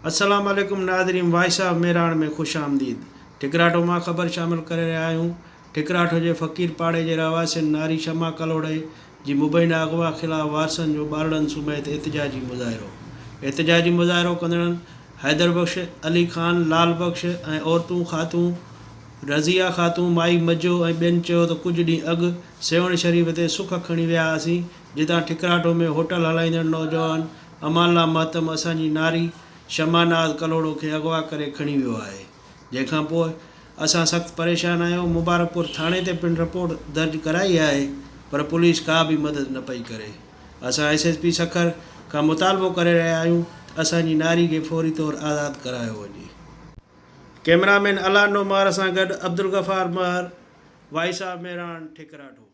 السلام عليڪم ناظرين وائس آف مهراڻ ۾ خوش آمديد ٺڪراٺو مان خبر شامل ڪري رهيا آهيون ٺڪراٺو جي فقير پاڙي جي رهواسين ناري شمع ڪلهوڙي جي مبينا اغوا خلاف وارثن جو ٻارڙن سميت احتجاجي مظاهرو احتجاجي مظاهرو ڪندڙن حيدر بخش، علي خان، لال بخش ۽ عورتون خاتون رضيه خاتون، مائي مجو ۽ ٻين چيو ته ڪجهه ڏينهن اڳ سيوهڻ شريف تي سک کڻي ويا هئاسين جتان ٺڪراٺو ۾ هوٽل هلائيندڙ نوجوان امان الله مهتم اسان جي ناري شمع ناز ڪلهوڙو کي اغوا ڪري کڻي ويو آهي جنهن کان پوء اسان سخت پريشان آهيون مبارڪپور ٿاڻي تي پڻ رپورٽ درج ڪرائي آهي پر پوليس ڪا به مدد نه پئي ڪري اسان ايس ايس پي سکر کان مطالبو ڪري رهيا آهيون ته اسان جي ناري کي فوري طور آزاد ڪرايو وڃي. ڪئميرا مين الله نو مهر سان گڏ عبدالغفار مهر، وائس آف مهراڻ، ٺڪراٺو.